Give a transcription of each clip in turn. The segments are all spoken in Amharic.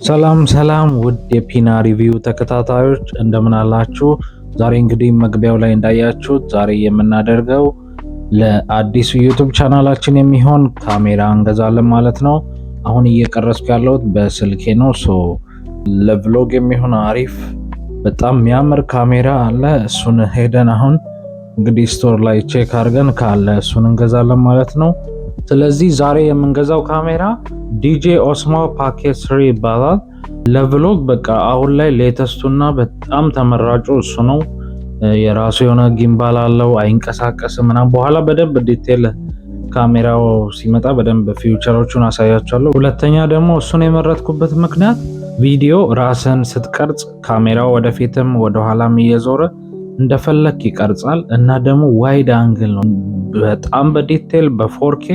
ሰላም ሰላም ውድ የፒና Review ተከታታዮች፣ እንደምን አላችሁ? ዛሬ እንግዲህ መግቢያው ላይ እንዳያችሁት ዛሬ የምናደርገው ለአዲሱ YouTube ቻናላችን የሚሆን ካሜራ እንገዛለን ማለት ነው። አሁን እየቀረጽኩ ያለሁት በስልኬ ነው። So ለ vlog የሚሆን አሪፍ በጣም የሚያምር ካሜራ አለ። እሱን ሄደን አሁን እንግዲህ store ላይ check አድርገን ካለ እሱን እንገዛለን ማለት ነው። ስለዚህ ዛሬ የምንገዛው ካሜራ DJI Osmo Pocket 3 ይባላል። ለ vlog በቃ አሁን ላይ latest ኡና በጣም ተመራጩ እሱ ነው። የራሱ የሆነ gimbal አለው፣ አይንቀሳቀስም ምናምን። በኋላ በደንብ detail ካሜራው ሲመጣ በደንብ feature ኦቹን አሳያችኋለሁ። ሁለተኛ ደግሞ እሱን የመረጥኩበት ምክንያት ቪዲዮ ራስን ስትቀርጽ ካሜራው ወደፊትም ወደኋላም እየዞረ እንደፈለክ ይቀርጻል እና ደግሞ wide angle ነው፣ በጣም በ detail በ 4K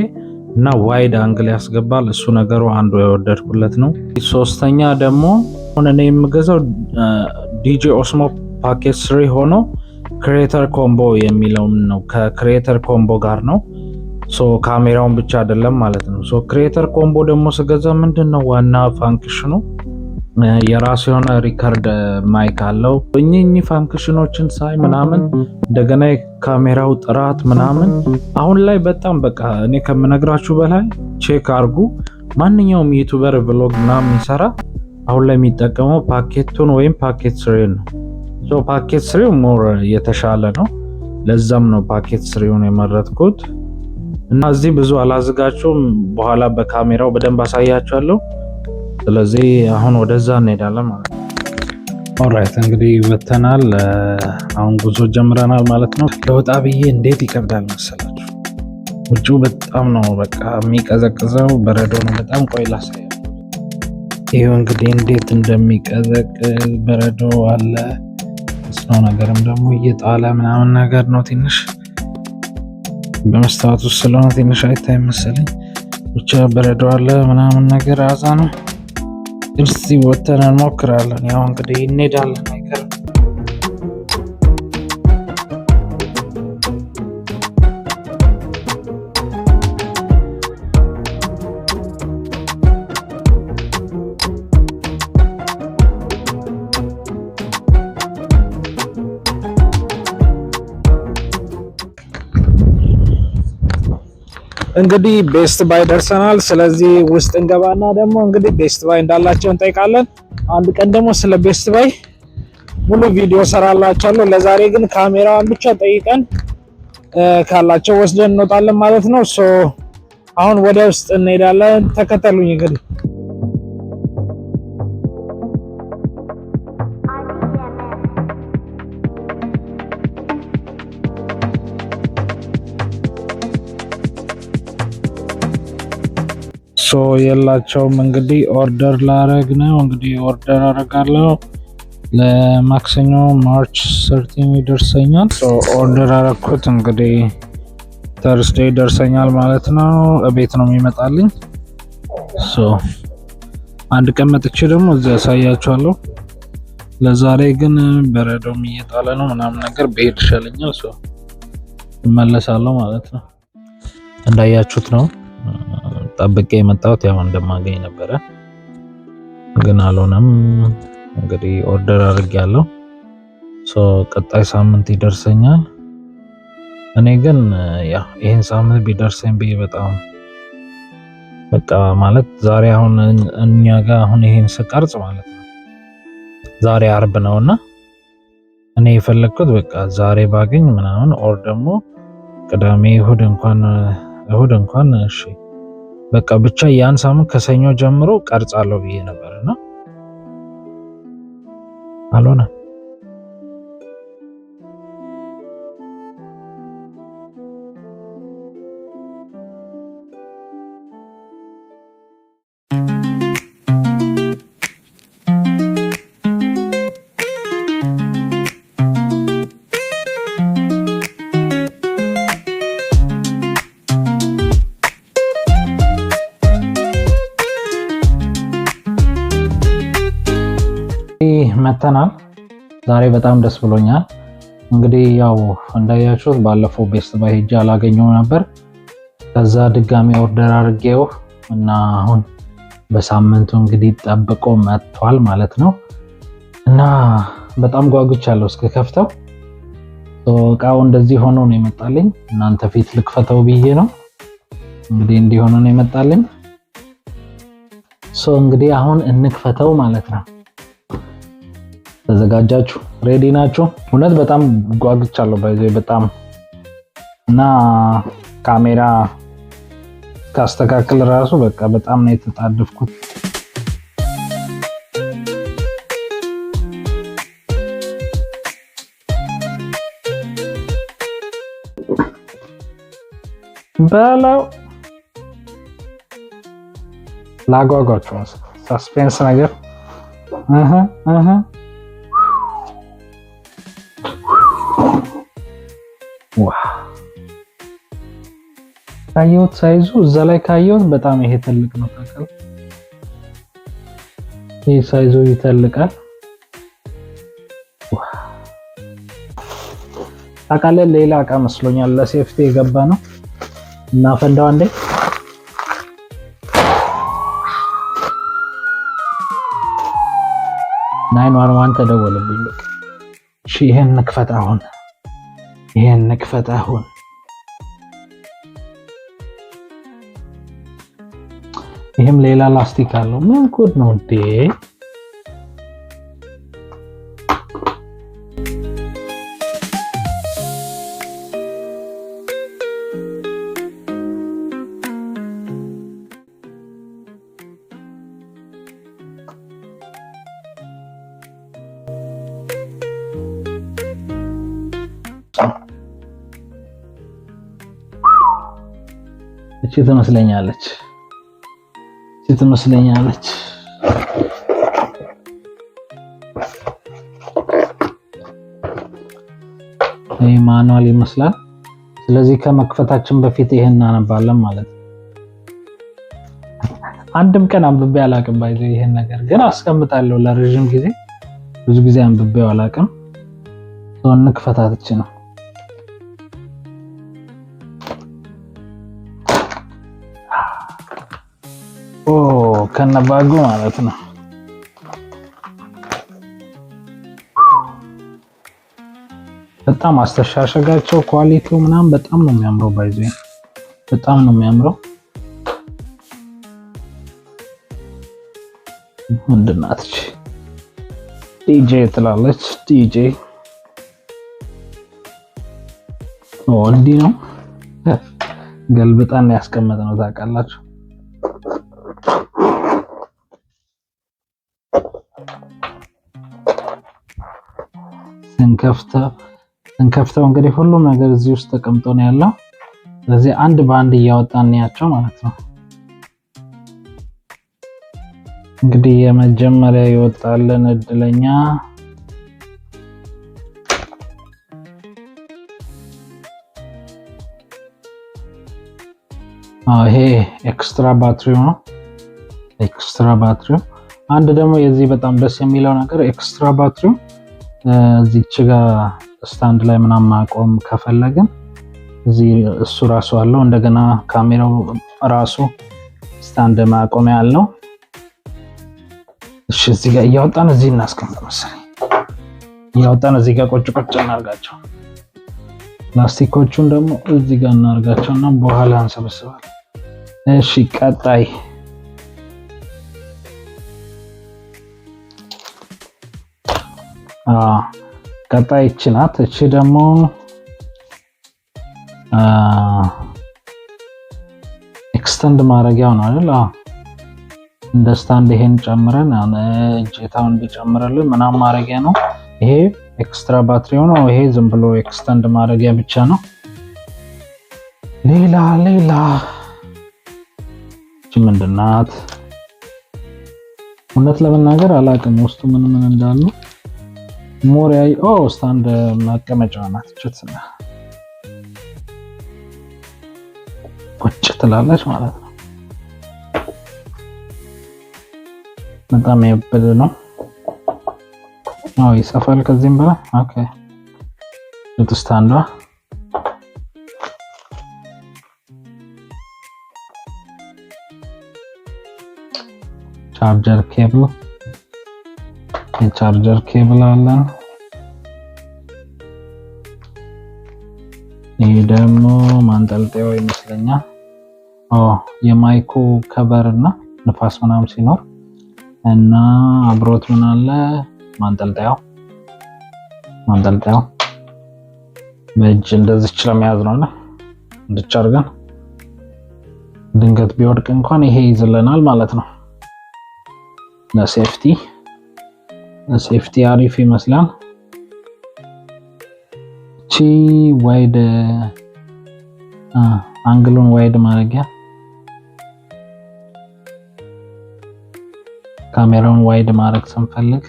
እና wide angle ያስገባል። እሱ ነገሩ አንዱ የወደድኩለት ነው። ሶስተኛ ደግሞ እኔ የምገዛው DJI Osmo Pocket 3 ሆኖ Creator Combo የሚለውን ነው። ከ Creator Combo ጋር ነው። So ካሜራውን ብቻ አይደለም ማለት ነው። So Creator Combo ደግሞ ስገዛ ምንድን ነው ዋና function ኑ? የራሱ የሆነ record mic አለው። እኚህ function ኦችን ሳይ ምናምን እንደገና የካሜራው ጥራት ምናምን አሁን ላይ በጣም በቃ እኔ ከምነግራችሁ በላይ check አርጉ። ማንኛውም YouTuber vlog ምናምን የሚሰራ አሁን ላይ የሚጠቀመው Pocket 2 ን ወይም Pocket 3 ነው። So Pocket 3 more የተሻለ ነው። ለዛም ነው Pocket 3 ውን የመረጥኩት እና እዚህ ብዙ አላዝጋችሁም። በኋላ በካሜራው በደንብ አሳያችኋለሁ። ስለዚህ አሁን ወደዛ እንሄዳለን ማለት ነው። Alright፣ እንግዲህ ወተናል። አሁን ጉዞ ጀምረናል ማለት ነው። ለወጣ ብዬ እንዴት ይከብዳል መሰላችሁ። ውጭው በጣም ነው በቃ የሚቀዘቅዘው፣ በረዶ ነው በጣም። ቆይ ላሳያችሁ። ይሄው እንግዲህ እንዴት እንደሚቀዘቅዝ፣ በረዶ አለ። Snow ነገርም ደግሞ እየጣለ ምናምን ነገር ነው። ትንሽ በመስታወት ውስጥ ስለሆነ ትንሽ አይታይም መሰለኝ። ብቻ በረዶ አለ ምናምን ነገር፣ አዛ ነው። ግን እስቲ ወተን እንሞክራለን። ያው እንግዲህ እንሄዳለን፣ አይቀርም። እንግዲህ Best Buy ደርሰናል። ስለዚህ ውስጥ እንገባና ደግሞ እንግዲህ Best Buy እንዳላቸው እንጠይቃለን። አንድ ቀን ደግሞ ስለ Best Buy ሙሉ ቪዲዮ ሰራላችኋለሁ። ለዛሬ ግን ካሜራዋን ብቻ ጠይቀን ካላቸው ወስደን እንወጣለን ማለት ነው። So አሁን ወደ ውስጥ እንሄዳለን። ተከተሉኝ እንግዲህ። So የላቸውም። እንግዲህ order ላረግ ነው። እንግዲህ order አረጋለሁ፣ ለማክሰኞ March 13 ይደርሰኛል። So order አረኩት፣ እንግዲህ Thursday ይደርሰኛል ማለት ነው። እቤት ነው የሚመጣልኝ። So አንድ ቀን መጥቼ ደግሞ እዚያ ያሳያችኋለሁ። ለዛሬ ግን በረዶም እየጣለ ነው ምናምን ነገር፣ ብሄድ ይሻለኛል። So እመለሳለሁ ማለት ነው። እንዳያችሁት ነው፣ ጠብቄ የመጣሁት ያው እንደማገኝ ነበረ፣ ግን አልሆነም። እንግዲህ order አድርጌያለሁ። So ቀጣይ ሳምንት ይደርሰኛል። እኔ ግን ያ ይሄን ሳምንት ቢደርሰኝ ብዬ በጣም በቃ ማለት ዛሬ አሁን እኛ ጋር አሁን ይሄን ስቀርጽ ማለት ነው ዛሬ አርብ ነውና እኔ የፈለግኩት በቃ ዛሬ ባገኝ ምናምን or ደግሞ ቅዳሜ፣ እሁድ እንኳን፣ እሁድ እንኳን እሺ፣ በቃ ብቻ ያን ሳምንት ከሰኞ ጀምሮ ቀርጻለሁ ብዬ ነበርና አልሆነም። መተናል። ዛሬ በጣም ደስ ብሎኛል። እንግዲህ ያው እንዳያችሁት ባለፈው Best Buy ሄጄ አላገኘው ነበር። ከዛ ድጋሚ order አድርጌው እና አሁን በሳምንቱ እንግዲህ ጠብቆ መጥቷል ማለት ነው እና በጣም ጓጉቻለሁ እስክከፍተው። እቃው እንደዚህ ሆኖ ነው የመጣልኝ። እናንተ ፊት ልክፈተው ብዬ ነው እንግዲህ እንዲህ ሆኖ ነው የመጣልኝ። So እንግዲህ አሁን እንክፈተው ማለት ነው። ተዘጋጃችሁ? Ready ናችሁ? እውነት በጣም ጓጉቻለሁ by the way በጣም። እና ካሜራ ካስተካክል ራሱ በቃ በጣም ነው የተጣደፍኩት። በለው ላጓጓችሁ suspense ነገር እህ እህ wow፣ ካየሁት size ኡ እዛ ላይ ካየሁት በጣም ይሄ ትልቅ ነው ታውቃለህ። ይሄ size ኡ ይተልቃል። ታውቃለህ፣ ሌላ እቃ መስሎኛል። ለ safety የገባ ነው እና ፈንዳው አንዴ። 911 ተደወለብኝ። በቃ እሺ፣ ይሄን ንክፈት አሁን፣ ይሄን ንክፈት አሁን። ይሄም ሌላ ላስቲክ አለው። ምን ጉድ ነው እንዴ? እቺ ትመስለኛለች፣ እቺ ትመስለኛለች። ይህ manual ይመስላል። ስለዚህ ከመክፈታችን በፊት ይሄን እናነባለን ማለት ነው። አንድም ቀን አንብቤ አላቅም። By the way ይሄን ነገር ግን አስቀምጣለሁ ለረዥም ጊዜ፣ ብዙ ጊዜ አንብቤው አላቅም። እንክፈታት ነው። ኦ፣ ከነ bag ኡ ማለት ነው። በጣም አስተሻሸጋቸው quality ው ምናምን በጣም ነው የሚያምረው። By the way በጣም ነው የሚያምረው። ምንድን ናት? ዲጄ ትላለች። ዲጄ እንዲህ ነው ገልብጠን ያስቀመጥነው ታውቃላችሁ። ስንከፍተው እንግዲህ ሁሉም ነገር እዚህ ውስጥ ተቀምጦ ነው ያለው። ስለዚህ አንድ በአንድ እያወጣን ያቸው ማለት ነው። እንግዲህ የመጀመሪያ ይወጣልን እድለኛ ይሄ extra ባትሪው ነው። Extra ባትሪው አንድ ደግሞ የዚህ በጣም ደስ የሚለው ነገር extra ባትሪው እዚች ጋር stand ላይ ምናምን ማቆም ከፈለግን እዚህ እሱ ራሱ አለው። እንደገና ካሜራው ራሱ stand ማቆሚያ አለው። እሺ፣ እዚህ ጋር እያወጣን እዚህ እናስቀምጥ መሰለኝ። እያወጣን እዚህ ጋር ቁጭ ቁጭ እናርጋቸው። ላስቲኮቹን ደግሞ እዚህ ጋር እናርጋቸውና በኋላ እንሰበስባለን። እሺ፣ ቀጣይ ቀጣይ እቺ ናት። እቺ ደግሞ extend ማድረጊያው ነው አይደል? አዎ፣ እንደ stand ይሄን ጨምረን እጀታውን እንዲጨምርልን ምናምን ማድረጊያ ነው። ይሄ extra ባትሪው ነው። ይሄ ዝም ብሎ extend ማድረጊያ ብቻ ነው። ሌላ ሌላ እቺ ምንድን ናት? እውነት ለመናገር አላውቅም ውስጡ ምን ምን እንዳሉ። ሞሪያይ ኦ stand መቀመጫ ናት። እችት ቁጭ ትላለች ማለት ነው። በጣም የበደ ነው። አዎ፣ ይሰፋል ከዚህም በላይ። Okay፣ stand ዷ Charger cable፣ የ charger cable አለን። ይህ ደግሞ ማንጠልጠያው ይመስለኛል። ኦ የ mic ኡ cover እና ንፋስ ምናምን ሲኖር እና አብሮት ምን አለ፣ ማንጠልጠያው በእጅ እንደዚች ለመያዝ ነውና እንድች አድርገን ድንገት ቢወድቅ እንኳን ይሄ ይዝልናል ማለት ነው። ለ safety አሪፍ ይመስላል። እቺ wide angle ኡን wide ማድረጊያ፣ ካሜራውን wide ማድረግ ስንፈልግ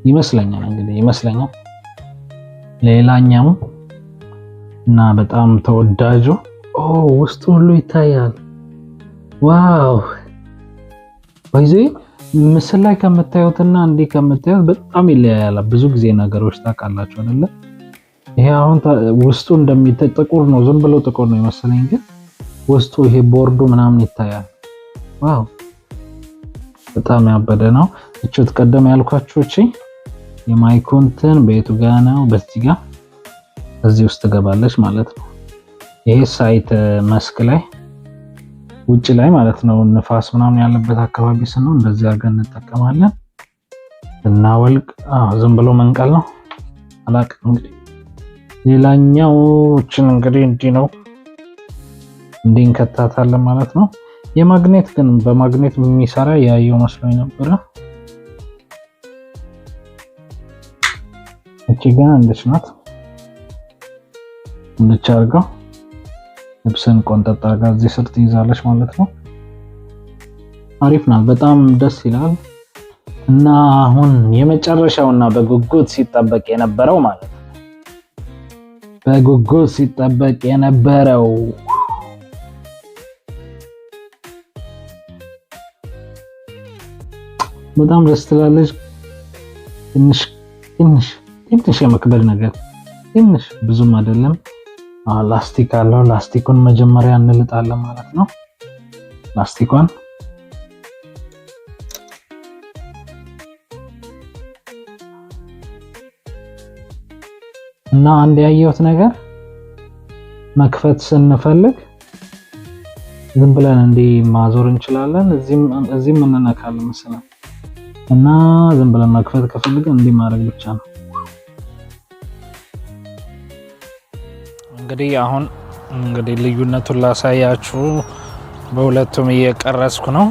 ይመስለኛል፣ እንግዲህ ይመስለኛል። ሌላኛው እና በጣም ተወዳጁ፣ ኦ ውስጡ ሁሉ ይታያል። Wow፣ by the way ምስል ላይ ከምታዩትና እንዲህ ከምታዩት በጣም ይለያያል። ብዙ ጊዜ ነገሮች ታውቃላችሁ አይደለ? ይሄ አሁን ውስጡ እንደሚታይ ጥቁር ነው፣ ዝም ብሎ ጥቁር ነው የመሰለኝ፣ ግን ውስጡ ይሄ ቦርዱ ምናምን ይታያል። Wow፣ በጣም ያበደ ነው። እቹት ቀደም ያልኳችሁ እቺ የ mic ኡ እንትን ቤቱ ጋ ነው፣ በዚህ ጋ እዚህ ውስጥ ትገባለች ማለት ነው። ይሄ site መስክ ላይ ውጭ ላይ ማለት ነው፣ ንፋስ ምናምን ያለበት አካባቢ ስንሆን እንደዚህ አድርገን እንጠቀማለን። እናወልቅ፣ አዎ ዝም ብሎ መንቀል ነው። አላቅም እንግዲህ። ሌላኛው እችን እንግዲህ እንዲህ ነው፣ እንዲህ እንከታታለን ማለት ነው። የማግኔት ግን በማግኔት የሚሰራ ያየው መስሎኝ ነበረ። እቺ ግን እንድች ናት። እንድች አድርገው ልብስን ቆንጠጥ አድርጋ እዚህ ስር ትይዛለች ማለት ነው። አሪፍ ናት፣ በጣም ደስ ይላል። እና አሁን የመጨረሻውና በጉጉት ሲጠበቅ የነበረው ማለት ነው። በጉጉት ሲጠበቅ የነበረው በጣም ደስ ትላለች። ትንሽ ትንሽ ትንሽ የመክበድ ነገር፣ ትንሽ፣ ብዙም አይደለም። ላስቲክ አለው። ላስቲኩን መጀመሪያ እንልጣለን ማለት ነው። ላስቲኳን እና አንድ ያየሁት ነገር መክፈት ስንፈልግ ዝም ብለን እንዲህ ማዞር እንችላለን። እዚህም እዚህም እንነካለን መሰለኝ እና ዝም ብለን መክፈት ከፈለግን እንዲህ ማድረግ ብቻ ነው። እንግዲህ አሁን እንግዲህ ልዩነቱን ላሳያችሁ፣ በሁለቱም እየቀረጽኩ ነው።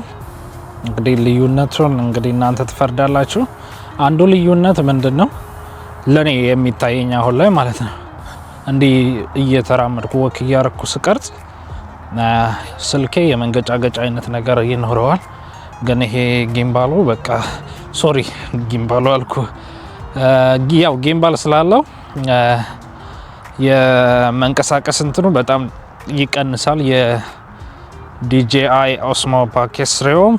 እንግዲህ ልዩነቱን እንግዲህ እናንተ ትፈርዳላችሁ። አንዱ ልዩነት ምንድን ነው? ለእኔ የሚታየኝ አሁን ላይ ማለት ነው፣ እንዲህ እየተራመድኩ walk እያረኩ ስቀርጽ ስልኬ የመንገጫገጫ አይነት ነገር ይኖረዋል። ግን ይሄ gimbal ኡ በቃ፣ sorry gimbal ኡ አልኩ፣ ያው gimbal ስላለው የመንቀሳቀስ እንትኑ በጣም ይቀንሳል። የ DJI Osmo Pocket 3 ው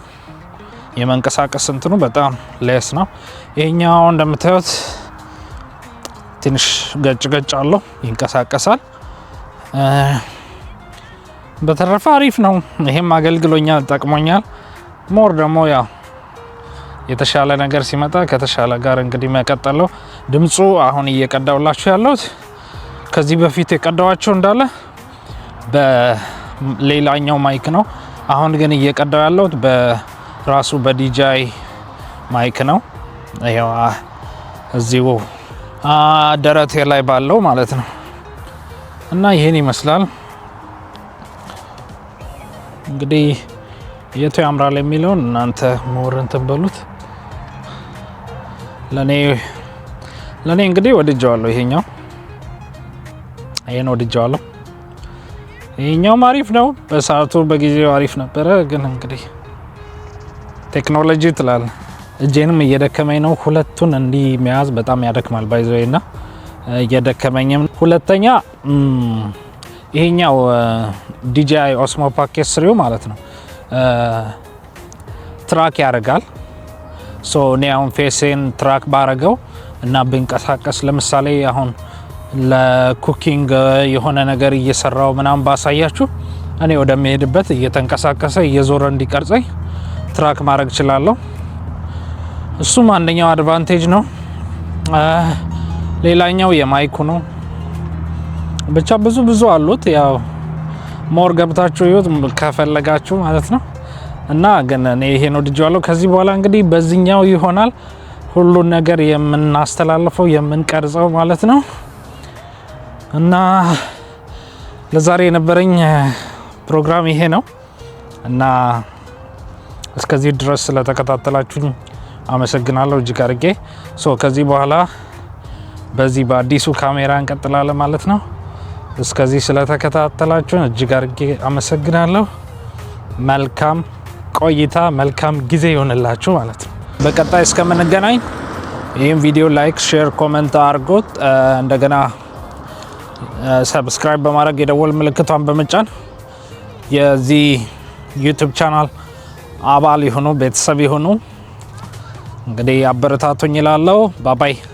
የመንቀሳቀስ እንትኑ በጣም less ነው። ይሄኛው እንደምታዩት ትንሽ ገጭ ገጭ አለው፣ ይንቀሳቀሳል። በተረፈ አሪፍ ነው። ይሄም አገልግሎኛል፣ ጠቅሞኛል። More ደግሞ ያው የተሻለ ነገር ሲመጣ ከተሻለ ጋር እንግዲህ መቀጠል ነው። ድምፁ አሁን እየቀዳውላችሁ ያለሁት ከዚህ በፊት የቀዳዋቸው እንዳለ በሌላኛው mic ነው። አሁን ግን እየቀዳው ያለሁት በራሱ በ DJI mic ነው። ይኸው እዚሁ ደረቴ ላይ ባለው ማለት ነው። እና ይህን ይመስላል። እንግዲህ የቱ ያምራል የሚለውን እናንተ more እንትን በሉት። ለኔ እንግዲህ ወድጀዋለሁ። ይሄኛው ይሄን ወድጀዋለሁ። ይሄኛውም አሪፍ ነው። በሰዓቱ በጊዜው አሪፍ ነበረ። ግን እንግዲህ ቴክኖሎጂ ትላል። እጄንም እየደከመኝ ነው። ሁለቱን እንዲህ መያዝ በጣም ያደክማል። By the way እና እየደከመኝም። ሁለተኛ ይሄኛው DJI Osmo Pocket 3 ው ማለት ነው track ያደርጋል። So እኔ አሁን face ኤን track ባረገው እና ብንቀሳቀስ፣ ለምሳሌ አሁን ለ cooking የሆነ ነገር እየሰራው ምናምን ባሳያችሁ እኔ ወደሚሄድበት እየተንቀሳቀሰ እየዞረ እንዲቀርጸኝ Track ማድረግ እችላለሁ። እሱም አንደኛው advantage ነው። ሌላኛው የ mic ኡ ነው። ብቻ ብዙ ብዙ አሉት። ያው more ገብታችሁ እዩት ከፈለጋችሁ ማለት ነው። እና ግን እኔ ይሄን ወድጄዋለሁ። ከዚህ በኋላ እንግዲህ በዚህኛው ይሆናል ሁሉን ነገር የምናስተላልፈው፣ የምንቀርጸው ማለት ነው። እና ለዛሬ የነበረኝ ፕሮግራም ይሄ ነው እና እስከዚህ ድረስ ስለተከታተላችሁኝ አመሰግናለሁ እጅግ አድርጌ። So ከዚህ በኋላ በዚህ በአዲሱ ካሜራ እንቀጥላለን ማለት ነው። እስከዚህ ስለተከታተላችሁን እጅግ አድርጌ አመሰግናለሁ። መልካም ቆይታ፣ መልካም ጊዜ ይሆንላችሁ ማለት ነው። በቀጣይ እስከምንገናኝ ይህም ቪዲዮ like፣ share፣ comment አድርጎት እንደገና subscribe በማድረግ የደወል ምልክቷን በመጫን የዚህ YouTube channel አባል የሆኑ፣ ቤተሰብ የሆኑ እንግዲህ አበረታቱኝ እላለሁ። Bye bye።